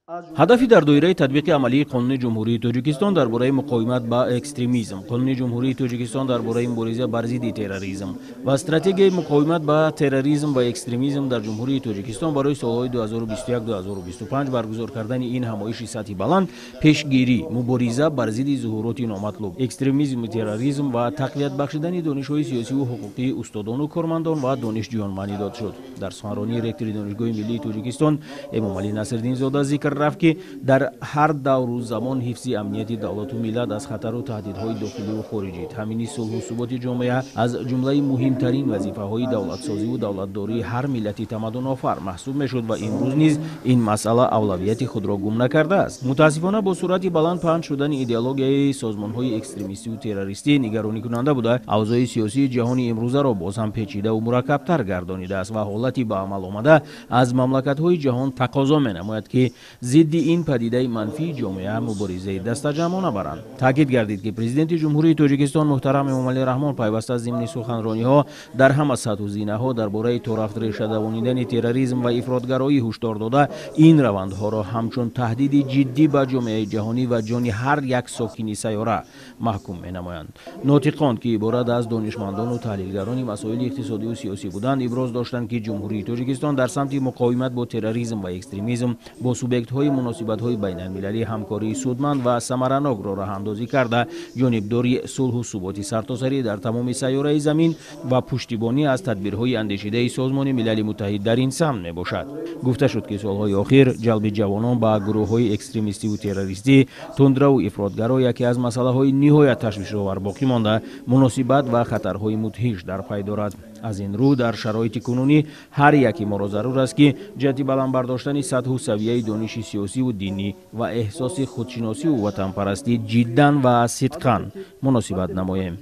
Ҳадафи дар доираи татбиқи амалии Қонуни Ҷумҳурии Тоҷикистон дар бораи муқовимат ба экстремизм, Қонуни Ҷумҳурии Тоҷикистон дар бораи мубориза бар зидди терроризм ва Стратегияи муқовимат ба терроризм ва экстремизм дар Ҷумҳурии Тоҷикистон барои солҳои 2021-2025 баргузор кардани ин ҳамоиши сатҳи баланд, пешгирӣ, мубориза бар зидди зуҳуроти номатлуб, экстремизму терроризм ва тақвият бахшидани донишҳои сиёсиву ҳуқуқии устодону кормандон ва донишҷӯён маънӣ дод шуд. Дар суханронии ректори Донишгоҳи миллии Тоҷикистон Эмомалӣ Насриддинзода зикр рафт, ки дар ҳар давру замон ҳифзи амнияти давлату миллат аз хатару таҳдидҳои дохиливу хориҷӣ, таъмини сулҳу суботи ҷомеа аз ҷумлаи муҳимтарин вазифаҳои давлатсозиву давлатдории ҳар миллати тамаддунофар маҳсуб мешуд ва имрӯз низ ин масъала авлавияти худро гум накардааст. Мутаассифона, бо суръати баланд паҳн шудани идеологияи созмонҳои экстремистиву террористӣ нигаронӣкунанда буда, авзои сиёсии ҷаҳони имрӯзаро боз ҳам печидаву мураккабтар гардонидааст ва ҳолати ба амал омада аз мамлакатҳои ҷаҳон тақозо менамояд, ки зидди ин падидаи манфии ҷомеа муборизаи дастаҷамъона баранд. Таъкид гардид, ки Президенти Ҷумҳурии Тоҷикистон муҳтарам Эмомалӣ Раҳмон пайваста зимни суханрониҳо дар ҳама сатҳу зинаҳо дар бораи торафт реша давонидани терроризм ва ифротгароӣ ҳушдор дода, ин равандҳоро ҳамчун таҳдиди ҷиддӣ ба ҷомеаи ҷаҳонӣ ва ҷони ҳар як сокини сайёра маҳкум менамоянд. Нотиқон, ки иборат аз донишмандону таҳлилгарони масоили иқтисодиву сиёсӣ буданд, иброз доштанд, ки Ҷумҳурии Тоҷикистон дар самти муқовимат бо терроризм ва экстремизм бо субъектҳои муносибатҳои байналмилалӣ ҳамкории судманд ва самаранокро роҳандозӣ карда, ҷонибдори сулҳу суботи сартосарӣ дар тамоми сайёраи замин ва пуштибонӣ аз тадбирҳои андешидаи Созмони Милали Муттаҳид дар ин самт мебошад. Гуфта шуд, ки солҳои охир ҷалби ҷавонон ба гурӯҳҳои экстремистиву террористӣ, тундраву ифротгаро яке аз масъалаҳои ниҳоят ташвишовар боқӣ монда, муносибат ва хатарҳои мудҳиш дар пай дорад. Аз ин рӯ, дар шароити кунунӣ ҳар яке моро зарур аст, ки ҷиҳати баланд бардоштани сатҳу савияи дониши сиёсиву динӣ ва эҳсоси худшиносиву ватанпарастӣ ҷиддан ва сидқан муносибат намоем.